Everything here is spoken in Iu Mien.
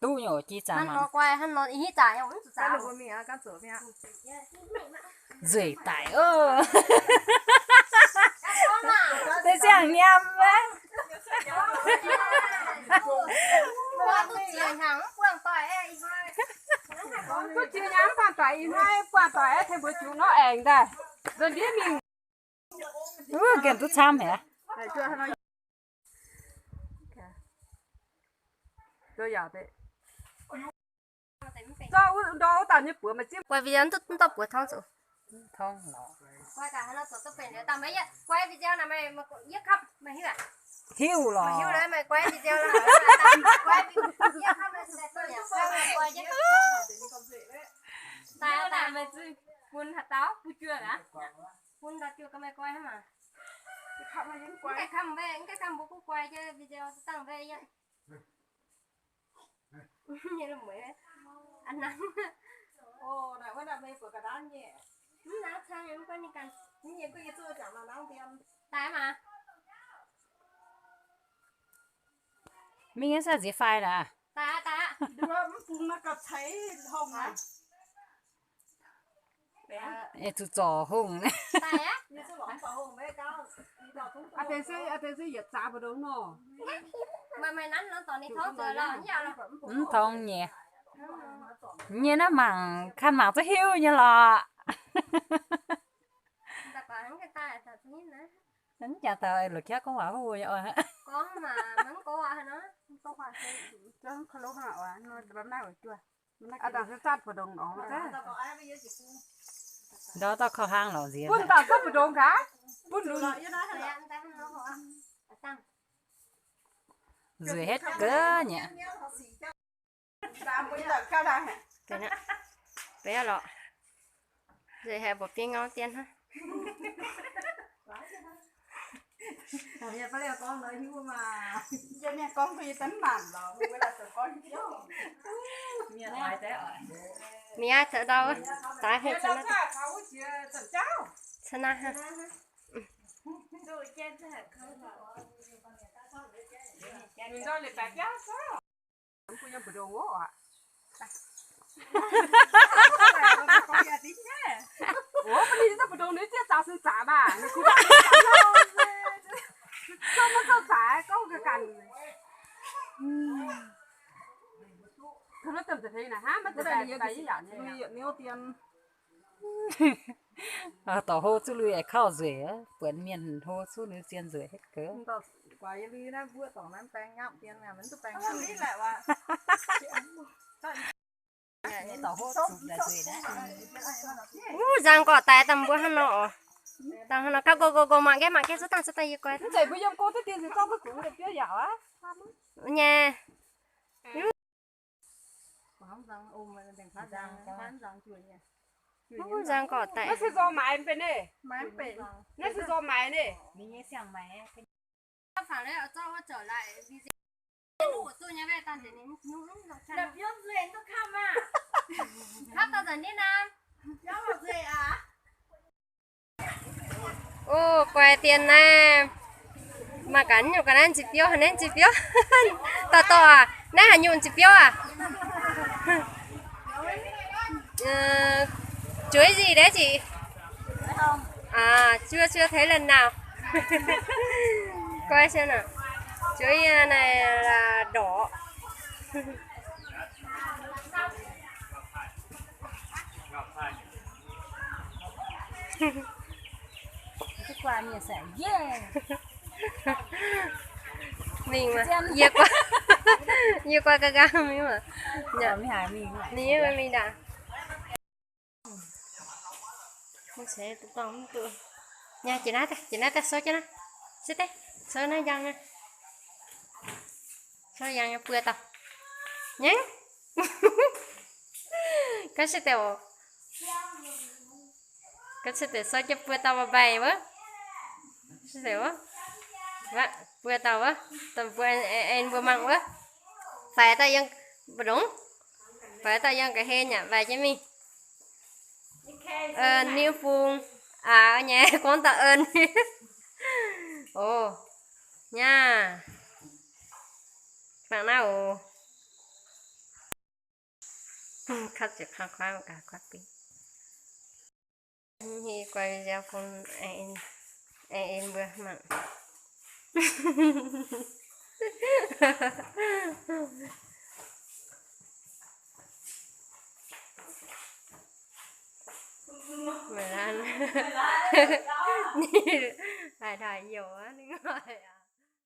Duqv nyei oc, jiex zaax mangc. Nzueic daic oc. Deix ziangh nyiemv maiv. Duqv jiex nyiemv buangh doic ih hnoi, buangh doic aeqv, tengx mbuo jiuc nor aengx daaih. Nzuonx ndiev mingh. Wuov, nqemh duqv camv haic. Guai video mv dorh buoz torngv zuqc. Hiuv lorqc. Bun haaix dauh bun juoh aqv. Bun dauh juoh ga'mai guai hnangv maah. Mv gaengh kamv mbuo kuv guai jienv video dangh mbaeqv yie. Nyei la'mueiz a'nangv. Mv nangv cang mv guai ninh ganh. Daaih maah. Mingh nyei, sai ziex fai laac. Daaih aqv, daaih aqv. Mv bung naaiv gauh ceix hongh aqv. Zuqc zorc hungh. Mv torngv nyei. Nyei naaiv mangc, kanh mangc zungv hiuv nyei lorqc. Mv jangx taux la'qaqv gorngv waac huv nyei oc. Ndau dauh kaux hlang lorqc nziex. Bun dauh zungv mbu'ndongx gaax. Bun lunx. Nzueic hetv gaax nyei. Beiv lorqc. Nzueic haic, mbuoqc biei ngau dien hnangv. Mienh aac, zoux ndau, daaih hungh caux naaiv. Caux naaiv hnangv. Dorh hlo zuqc lui aengx kauv nzueic, buonc mienh hlo zuqc lui zien nzueic hetv gaax. Wuov nzang gorqv daaih daaih mbuo hnangv nor oc. Daaih hnangv nor gauh go go go mangc gaax, mangc gaax, zuov dangh zuov dangh yie guai. Nyei. Wuov nzang gorqv daaih. Ov, guai dien naaiv, maaih gaax nyungc ga'naaiv nzipc biouv, haaix nyungc nzipc biouv? Dorh dorh aac, naaiv haaix nyungc nzipc biouv aac? Chuối gì đấy chị? À, chưa, chưa thấy lần nào. Coi xem nào. Chuối, à, này là đỏ. Mingh maah, yie guai, yie guai ga'nqaang mingh maah. Ninh mingh daaih. Nyei, jiex naaiv daaih, jiex naaiv daaih, souv jienv naaiv. Se deix, souv naaiv njang naaiv. Souv njang nyei buo dauh. Nyei. Gaav se deix oc. Gaav se deix souv jienv buo dauh mbaih mbaih wuov. Se deix wuov. Buo dauh wuov, dongh mbuo en mbuo mangc wuov. Faix dauh yiem mbu'ndongx. Faix dauh yiem ga'hlen yaac mbaih jienv mingh. Niu bung aac nyei gorngv daaih en. Oc, nyaah. Mangc naaiv oc. Kapv ziepc kuaaiv kuaaiv gaax kuaaiv bic. Hih guai nziaaux bung aengx en mbuo mangc. Meih laanh, haaix dauh youc aqv, ninh oix